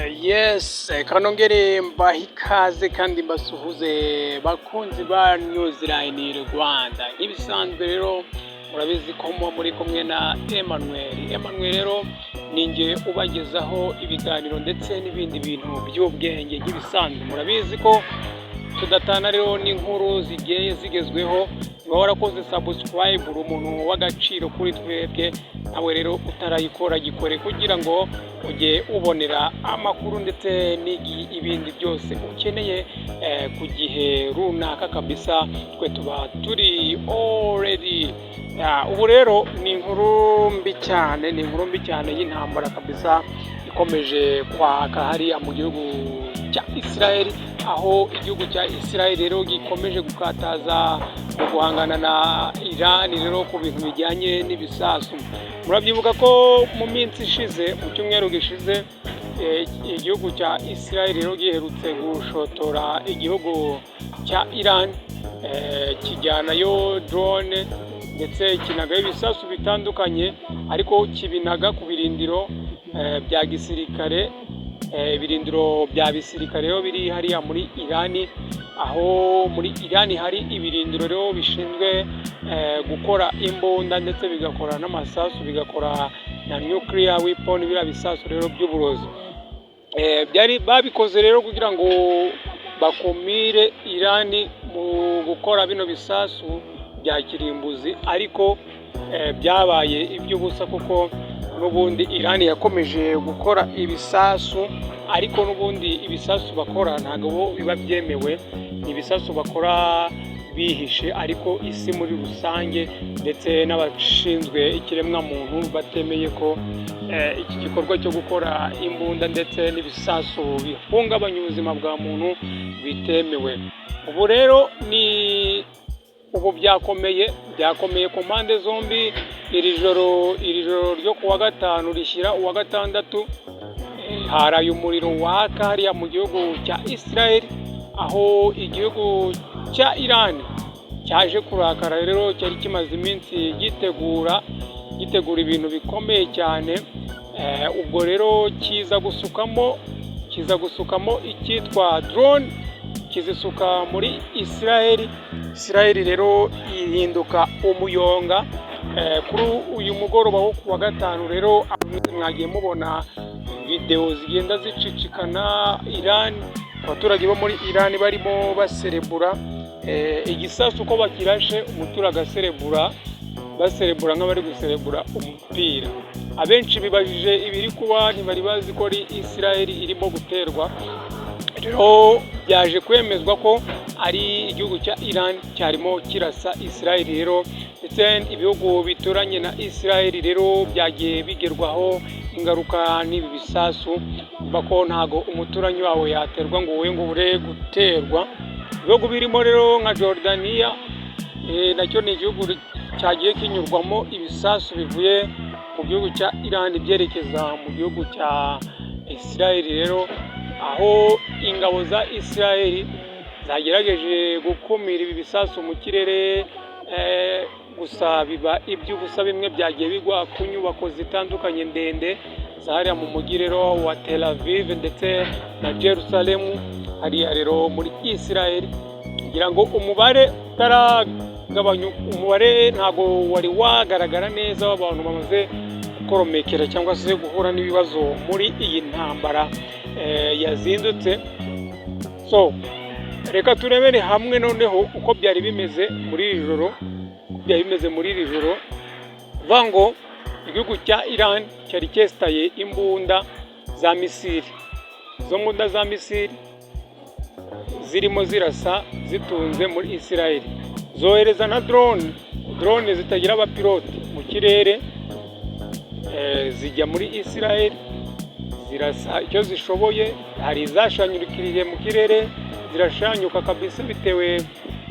Yes, reka nongere mbahe ikaze kandi mbasuhuze, bakunzi ba Newsline Rwanda. Nk'ibisanzwe rero, murabizi ko muba muri kumwe na Emmanuel. Emmanuel rero ni njye ubagezaho ibiganiro ndetse n'ibindi bintu by'ubwenge. Nk'ibisanzwe, murabizi ko tudatana rero n'inkuru zigiye zigezweho. Niba warakoze subscribe, uri umuntu w'agaciro kuri twebwe. Nawe rero utarayikora, gikore kugira ngo ujye ubonera amakuru ndetse n'ibindi byose ukeneye ku gihe runaka kabisa. Twe tuba turi already. Ubu rero ni inkuru mbi cyane, ni inkuru mbi cyane y'intambara kabisa ikomeje kwaka hariya mu gihugu cya Israel, aho igihugu cya Israel rero gikomeje gukataza mu guhangana na Iran rero ku bintu bijyanye n'ibisasu. Murabyibuka ko mu minsi ishize, mu cyumweru gishize, igihugu cya Israel rero giherutse gushotora igihugu cya Iran, kijyanayo drone ndetse kinagayo ibisasu bitandukanye, ariko kibinaga ku birindiro bya gisirikare, ibirindiro bya bisirikare rero biri hariya muri Iran, aho muri Iran hari ibirindiro rero bishinzwe gukora imbunda ndetse bigakora n'amasasu, bigakora na nuclear weapon, biriya bisasu rero by'uburozi. Byari babikoze rero kugira ngo bakumire Iran mu gukora bino bisasu bya kirimbuzi, ariko byabaye iby'ubusa kuko n'ubundi Iran yakomeje gukora ibisasu, ariko n'ubundi ibisasu bakora ntabwo bo biba byemewe. Ni ibisasu bakora bihishe, ariko isi muri rusange ndetse n'abashinzwe ikiremwamuntu batemeye ko iki gikorwa cyo gukora imbunda ndetse n'ibisasu bihungabanya ubuzima bwa muntu bitemewe. Ubu rero ni ubu byakomeye, byakomeye ku mpande zombi. Iri joro ryo ku wa gatanu rishyira uwa gatandatu, haraye umuriro waka hariya mu gihugu cya Israel, aho igihugu cya Iran cyaje kurakara rero. Cyari kimaze iminsi gitegura ibintu bikomeye cyane. Ubwo rero kiza gusukamo icyitwa drone, kizisuka muri Israel. Israel rero ihinduka umuyonga. Kuri uyu mugoroba wo ku wa gatanu rero, mwagiye mubona videwo zigenda zicicikana, Iran, abaturage bo muri Iran barimo baserebura igisasu uko bakirashe, umuturage aserebura, baserebura nk'abari guserebura umupira. Abenshi bibajije ibiri kuba, ntibari bazi ko ari Israel irimo guterwa. Rero byaje kwemezwa ko ari igihugu cya Iran cyarimo kirasa Israel rero, ndetse ibihugu bituranye na Israel rero byagiye bigerwaho ingaruka n'ibi bisasu. Umva ko ntago umuturanyi wawe yaterwa ngo wowe ngo ubure guterwa. Ibihugu birimo rero nka Jordania, nacyo ni igihugu cyagiye kinyurwamo ibisasu bivuye mu gihugu cya Iran byerekeza mu gihugu cya Israel rero, aho ingabo za Israel zagerageje gukumira ibi bisasu mu kirere, gusa biba iby'ubusa. Bimwe byagiye bigwa ku nyubako zitandukanye ndende zahariya mu mujyi rero wa Tel Aviv ndetse na Jerusalem hariya rero muri Israel. Kugira ngo umubare utaragabanyuka, umubare ntabwo wari wagaragara neza w'abantu bamaze gukoromekera cyangwa se guhura n'ibibazo muri iyi ntambara yazindutse. So reka turebere hamwe noneho uko byari bimeze muri iri joro, byari bimeze muri iri joro. Vuga ngo igihugu cya Iran cyari cyesitaye imbunda za missile. Izo mbunda za missile zirimo zirasa zitunze muri Israel, zohereza na drone, drone zitagira abapilote mu kirere, zijya muri Israel, zirasa icyo zishoboye. Hari izashanyurikiriye mu kirere, zirashanyuka kabisa bitewe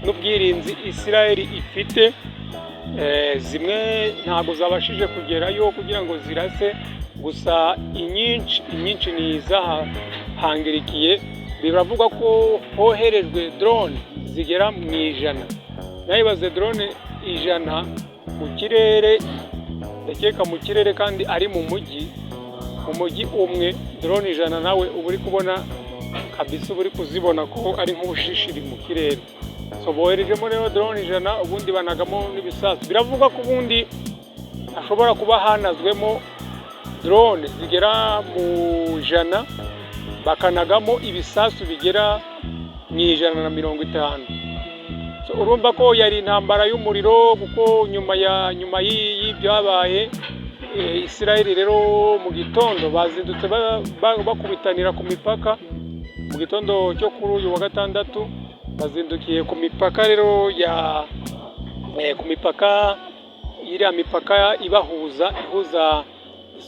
n'ubwirinzi Israel ifite. Zimwe ntabwo zabashije kugerayo kugira ngo zirase, gusa inyinshi ni izahangirikiye. Biravugwa ko hoherejwe drone zigera mu 100. Nayibaze, drone 100 mu kirere, ndakeka mu kirere kandi ari mu mujyi. Mu mujyi umwe drone 100, nawe uba uri kubona kabisa, uba uri kuzibona ko ari nk'ubushishiri mu kirere. So boherejemo rero drone 100, ubundi banagamo n'ibisasu. Biravugwa ko ubundi hashobora kuba hanazwemo drone zigera mu 100, bakanagamo ibisasu bigera mu 150. So, urumva ko yari intambara y'umuriro, kuko nyuma y'ibyabaye, Israel rero mu gitondo bazindutse bakubitanira ku mipaka. Mu gitondo cyo kuri uyu wa gatandatu bazindukiye ku mipaka rero ya ku mipaka, iriya mipaka ibahuza,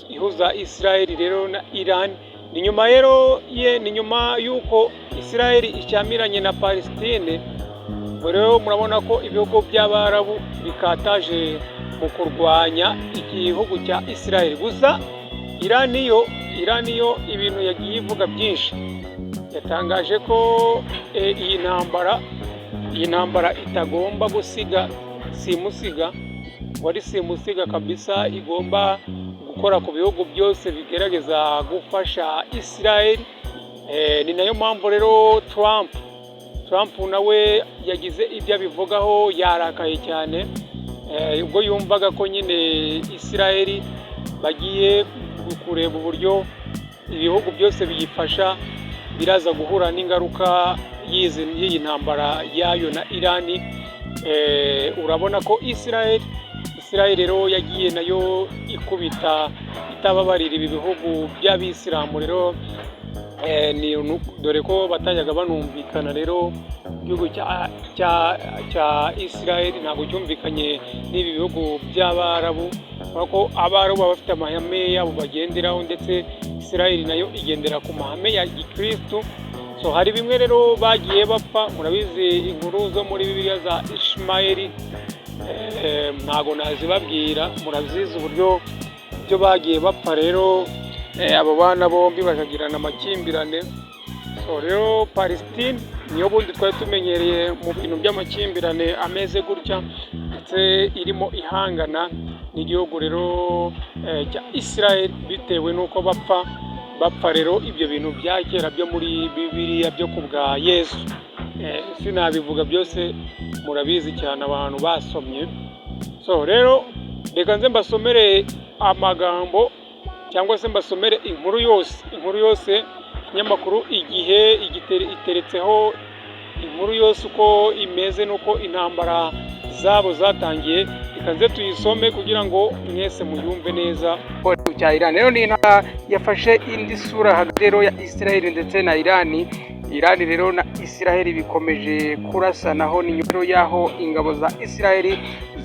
ihuza Israel rero na Iran. Ni nyuma rero ye, ni nyuma y'uko Israel ishyamiranye na Palestine. Ubwo rero murabona ko ibihugu by'Abarabu bikataje mu kurwanya igihugu cya Israel. Gusa Iran yo ibintu yagiye ivuga byinshi, yatangaje ko iyi ntambara itagomba gusiga simusiga, ngo ari simusiga kabisa, igomba gukora ku bihugu byose bigerageza gufasha Israel. Ni nayo mpamvu rero Trump nawe yagize ibyo abivugaho, yarakaye cyane ubwo yumvaga ko nyine Israel bagiye kureba uburyo ibihugu byose biyifasha biraza guhura n'ingaruka y'iyi ntambara yayo na Irani. Urabona ko Israel rero yagiye nayo ikubita itababarira ibi bihugu by'Abisilamu rero, dore ko batajyaga banumvikana. Rero igihugu cya Israel ntabwo cyumvikanye n'ibi bihugu by'Abarabu, kubera ko Abarabu baba bafite amahame yabo bagenderaho, ndetse Israel nayo igendera ku mahame ya gikristu. So hari bimwe rero bagiye bapfa, murabizi inkuru zo muri Bibiliya za Ishimayeli, ntabwo nazibabwira, murazizi uburyo ibyo bagiye bapfa. Rero abo bana bombi bakagirana amakimbirane. So rero Palestine niyo bundi twari tumenyereye mu bintu by'amakimbirane ameze gutya, ndetse irimo ihangana n'igihugu rero cya Israel, bitewe n'uko bapfa rero ibyo bintu bya kera byo muri Bibiliya byo ku bwa Yesu. Sinabivuga byose, murabizi cyane abantu basomye. So rero reka nze mbasomere amagambo cyangwa se mbasomere inkuru yose. Inkuru yose, ikinyamakuru Igihe iteretseho inkuru yose uko imeze n'uko intambara zabo zatangiye. Reka nze tuyisome kugira ngo mwese muyumve neza. Cya Iran rero ni intara yafashe indi sura hagati rero ya Israel ndetse na Iran. Iran rero na Israel bikomeje kurasanaho. Ni nyuma y'aho ingabo za Israel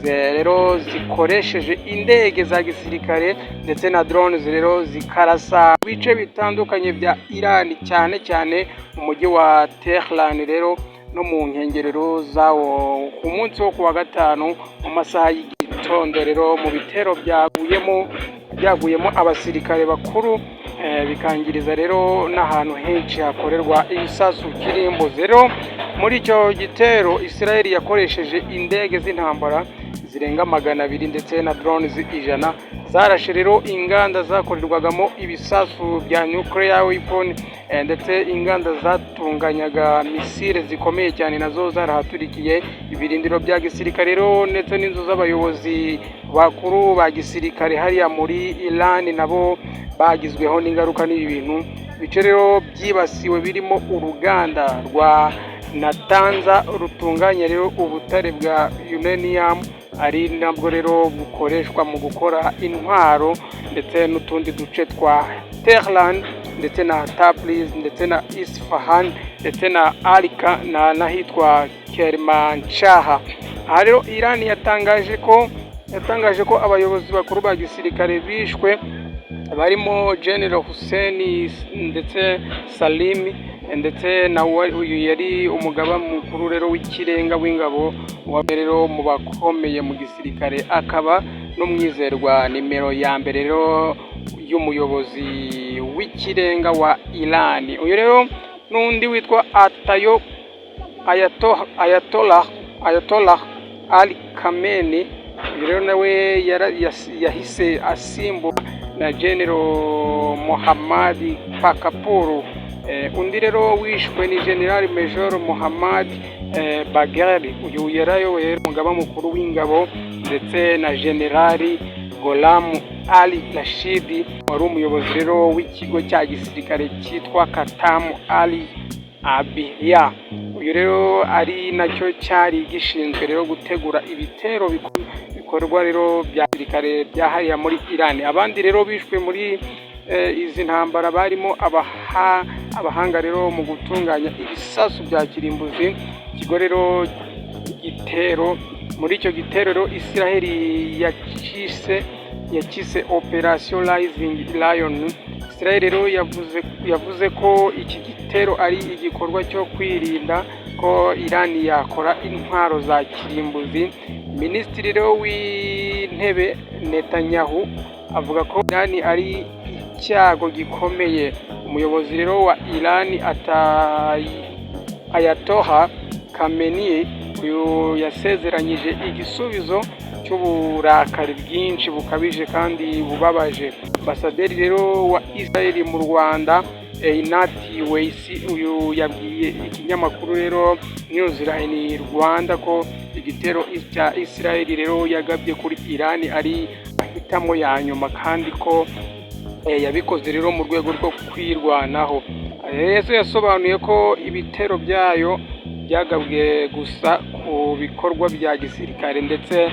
rero zikoresheje indege za gisirikare ndetse na drones rero zikarasa bice bitandukanye bya Iran, cyane cyane mu mujyi wa Tehran rero no mu nkengerero zawo, ku munsi wo kuwa gatanu mu masaha y'igitondo. Rero mu bitero byaguyemo abasirikare bakuru, bikangiriza rero n'ahantu henshi hakorerwa ibisasu kirimbuzi. Rero muri icyo gitero Israel yakoresheje indege z'intambara zirenga 200 ndetse na drones 100, zarashe rero inganda zakorerwagamo ibisasu bya nuclear weapon, ndetse inganda zatunganyaga misile zikomeye cyane nazo zarahaturikiye. Ibirindiro bya gisirikare rero ndetse n'inzu z'abayobozi bakuru ba gisirikare hariya muri Iran nabo bagizweho n'ingaruka n'ibi bintu. Ibice rero byibasiwe birimo uruganda rwa Natanz rutunganya rero ubutare bwa uranium, ari nabwo rero bukoreshwa mu gukora intwaro, ndetse n'utundi duce twa Tehran ndetse na Tabriz ndetse na Isfahan ndetse na Arka na n'ahitwa Kermanshah. Aha rero Iran yatangaje ko abayobozi bakuru ba gisirikare bishwe barimo General Hussein ndetse Salimi, ndetse na uyu yari umugaba mukuru rero w'ikirenga w'ingabo wa rero mu bakomeye mu gisirikare, akaba n'umwizerwa nimero ya mbere rero y'umuyobozi w'ikirenga wa Iran. Uyu rero n'undi witwa Atayo Ayatollah Ali Khamenei. Uyu rero nawe yahise asimbura na General Mohammad Pakpour. Undi rero wishwe ni General Major Mohammad Bagheri, uyu yarayoboye umugaba mukuru w'ingabo, ndetse na General Gholam Ali Rashidi wari umuyobozi rero w'ikigo cya gisirikare cyitwa Khatam al Anbiya. Uyu rero ari nacyo cyari gishinzwe rero gutegura ibitero bikorwa rero bya gisirikare bya hariya muri Iran. Abandi rero bishwe muri izi ntambara barimo abahanga rero mu gutunganya ibisasu bya kirimbuzi. Ikigo rero gitero muri icyo gitero rero Israel yakise Operation Rising Lion. Israel rero yavuze ko iki gitero ari igikorwa cyo kwirinda ko Iran yakora intwaro za kirimbuzi. Minisitiri rero w'intebe Netanyahu avuga ko Iran ari icyago gikomeye. Umuyobozi rero wa Iran, Ayatollah Khamenei, uyu yasezeranyije igisubizo cy'uburakari bwinshi bukabije kandi bubabaje. Ambasaderi rero wa Israel mu Rwanda, Einat Weiss, uyu yabwiye ikinyamakuru rero Newsline Rwanda ko igitero cya Israel rero yagabye kuri Iran ari amahitamo ya nyuma, kandi ko yabikoze rero mu rwego rwo kwirwanaho. Yesu yasobanuye ko ibitero byayo byagabwe gusa ku bikorwa bya gisirikare ndetse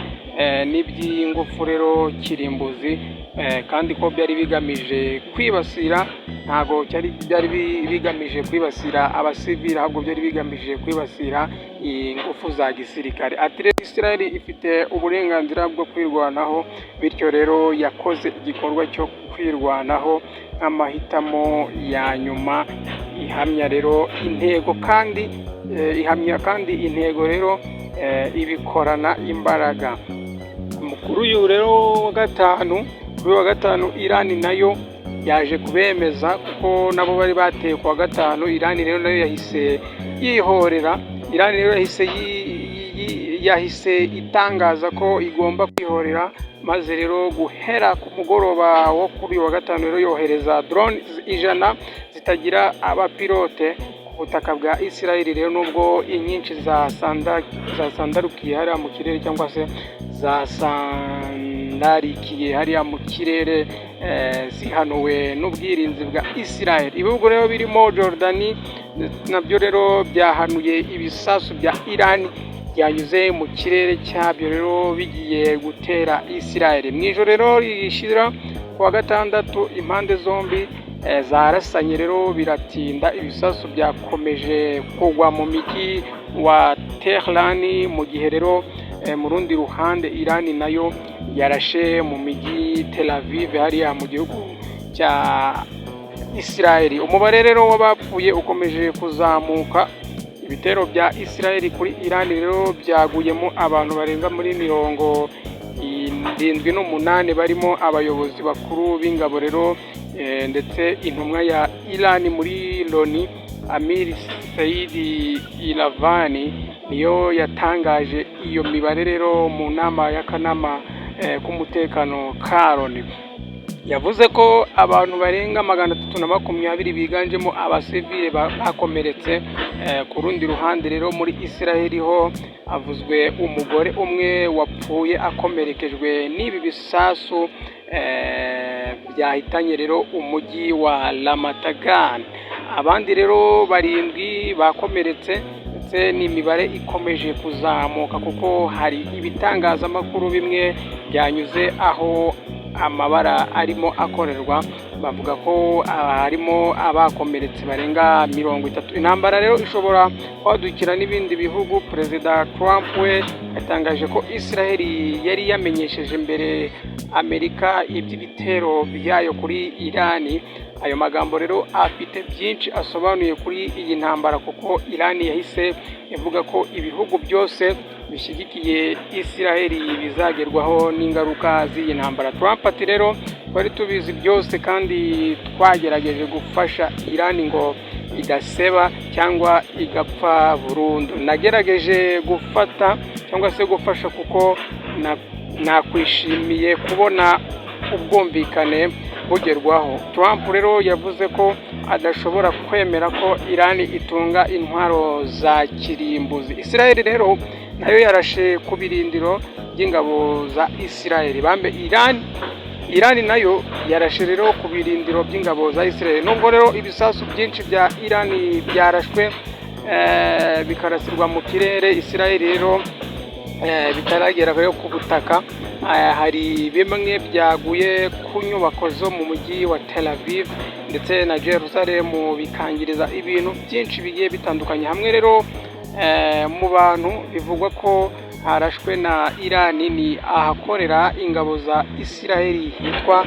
n'iby'ingufu rero kirimbuzi, kandi ko byari bigamije kwibasira, ntabwo byari bigamije kwibasira abasivili, ahubwo byari bigamije kwibasira ingufu za gisirikare. Ati rero Israel ifite uburenganzira bwo kwirwanaho, bityo rero yakoze igikorwa cyo kwirwanaho nk'amahitamo ya nyuma, ihamya rero intego kandi ihamya kandi intego rero ibikorana imbaraga. Kuri uyu rero wa gatanu, kuri uyu wa gatanu Iran nayo yaje kubemeza, kuko nabo bari bateye ku wa gatanu. Iran rero nayo yahise yihorera. Iran rero yahise itangaza ko igomba kwihorera, maze rero guhera ku mugoroba wo kuri uyu wa gatanu rero yohereza drone 100 zitagira abapilote ku butaka bwa Israel rero, nubwo inyinshi zasandarukiye hariya mu kirere cyangwa se zasandarikiye hariya mu kirere, zihanuwe n'ubwirinzi bwa Israel. Ibihugu rero birimo Jordani nabyo rero byahanuye ibisasu bya Iran byanyuze mu kirere cyabyo rero bigiye gutera Israel. Mu ijoro rero rishyira ku wa gatandatu, impande zombi zarasanye rero biratinda. Ibisasu byakomeje kugwa mu mijyi wa Tehran, mu gihe rero mu rundi ruhande Iran nayo yarashe mu mijyi Tel Aviv hariya mu gihugu cya Israel. Umubare rero w'abapfuye ukomeje kuzamuka. Ibitero bya Israel kuri Iran rero byaguyemo abantu barenga muri 78, barimo abayobozi bakuru b'ingabo rero ndetse intumwa ya Iran muri Loni, Amir Said Iravani, niyo yatangaje iyo mibare rero mu nama y'akanama k'umutekano ka Loni. Yavuze ko abantu barenga 320 biganjemo abasivile bakomeretse. Ku rundi ruhande rero muri Israel ho havuzwe umugore umwe wapfuye akomerekejwe n'ibi bisasu byahitanye rero umujyi wa Ramat Gan. Abandi rero barindwi bakomeretse, ndetse n'imibare ikomeje kuzamuka kuko hari ibitangazamakuru bimwe byanyuze aho amabara arimo akorerwa, bavuga ko harimo abakomeretse barenga 30. Intambara rero ishobora kwadukira n'ibindi bihugu. Perezida Trump we yatangaje ko Israel yari yamenyesheje mbere Amerika iby'ibitero byayo kuri Irani. Ayo magambo rero afite byinshi asobanuye kuri iyi ntambara, kuko Irani yahise ivuga ko ibihugu byose bishyigikiye Israel bizagerwaho n'ingaruka z'iyi ntambara. Trump ati rero twari tubizi byose kandi twagerageje gufasha Irani ngo idaseba cyangwa igapfa burundu. Nagerageje gufata cyangwa se gufasha kuko nakwishimiye kubona ubwumvikane. bugerwaho. Trump rero yavuze ko adashobora kwemera ko Iran itunga intwaro za kirimbuzi. Israel rero nayo yarashe ku birindiro by'ingabo za Israel. Bambe, Iran nayo yarashe rero ku birindiro by'ingabo za Israel. Nubwo rero ibisasu byinshi bya Iran byarashwe, bikarasirwa mu kirere, Israel rero bitaragera ku butaka, hari bimwe byaguye ku nyubako zo mu mujyi wa Tel Aviv ndetse na Jerusalem, bikangiriza ibintu byinshi bigiye bitandukanye. Hamwe rero mu bantu bivugwa ko harashwe na Iran ni ahakorera ingabo za Israel hitwa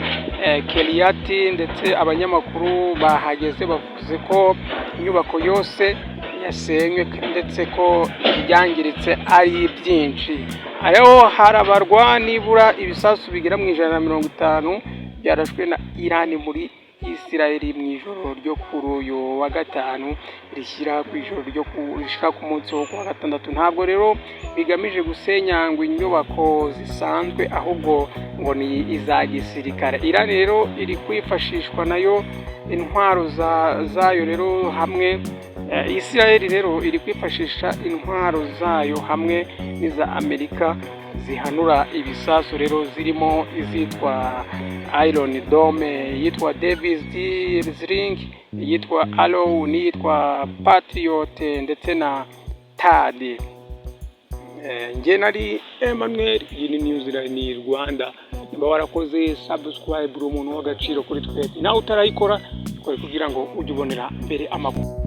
Kiryat, ndetse abanyamakuru bahageze bavuze ko inyubako yose yasenywe ndetse ko ibyangiritse ari byinshi. Rero harabarwa nibura ibisasu bigera mu 150 byarashwe na Iran muri Israel mu ijoro ryo kuri uyu wa gatanu rishyira ku ijoro ryo rishika ku munsi wo kuwa gatandatu. Ntabwo rero bigamije gusenya ngo inyubako zisanzwe, ahubwo ngo ni iza gisirikare. Iran rero iri kwifashishwa nayo intwaro zayo rero hamwe, Israel rero iri kwifashisha intwaro zayo hamwe n'iza Amerika zihanura ibisasu rero, zirimo izitwa Iron Dome, iyitwa David's Sling, iyitwa Arrow n'iyitwa Patriot ndetse na THAAD. Njye nari Emmanuel, iyi ni News Line Rwanda. Niba warakoze subscribe, uri umuntu w'agaciro kuri twebwe. Nawe utarayikora, ikore kugira ngo ujye ubonera mbere amakuru.